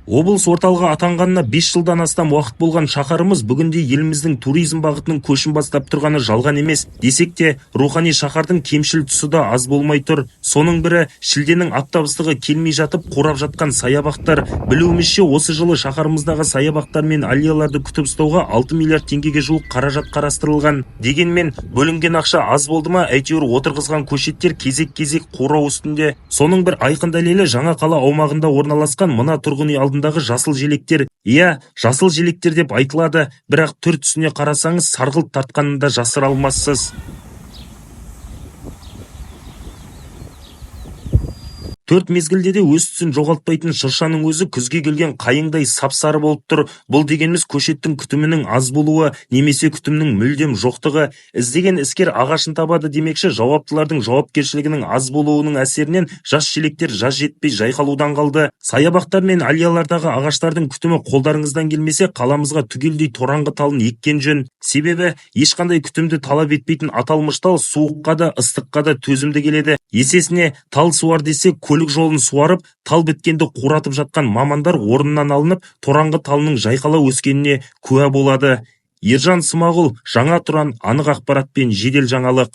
Облыс орталығы атанғанына 5 жылдан астам уақыт болған шаһарымыз бүгінде еліміздің туризм бағытының көшін бастап тұрғаны жалған емес. Десек те, рухани шаһардың кемшіл тұсы да аз болмай тұр. Соның бірі шілденің аптап ыстығы келмей жатып қурап жатқан саябақтар. Білуімізше, осы жылы шаһарымыздағы саябақтар мен аллеяларды күтіп ұстауға 6 миллиард теңгеге жуық қаражат қарастырылған. Дегенмен, бөлінген ақша аз болды ма, әйтеуір отырғызған көшеттер кезек-кезек қурау үстінде. Соның бір айқын дәлелі жаңа қала аумағында орналасқан мына тұрғын үй алдындағы жасыл желектер. Иә, жасыл желектер деп айтылады, бірақ түр түсіне қарасаңыз, сарғылт тартқанын да жасыра алмассыз. Төрт мезгілде де өз түсін жоғалтпайтын шыршаның өзі күзге келген қайыңдай сап-сары болып тұр. Бұл дегеніміз көшеттің күтімінің аз болуы немесе күтімнің мүлдем жоқтығы. Іздеген іскер ағашын табады демекші, жауаптылардың жауапкершілігінің аз болуының әсерінен жас желектер жаз жетпей жайқалудан қалды. Саябақтар мен аллеялардағы ағаштардың күтімі қолдарыңыздан келмесе, қаламызға түгелдей тораңғы талын еккен жөн. Себебі ешқандай күтімді талап етпейтін аталмыш тал суыққа да, ыстыққа да төзімді келеді. Есесіне тал суар десе, көлік жолын суарып, тал біткенді қуратып жатқан мамандар орнынан алынып, тораңғы талының жайқала өскеніне куә болады. Ержан Смағұл, Жаңа Тұран, анық ақпарат пен жедел жаңалық.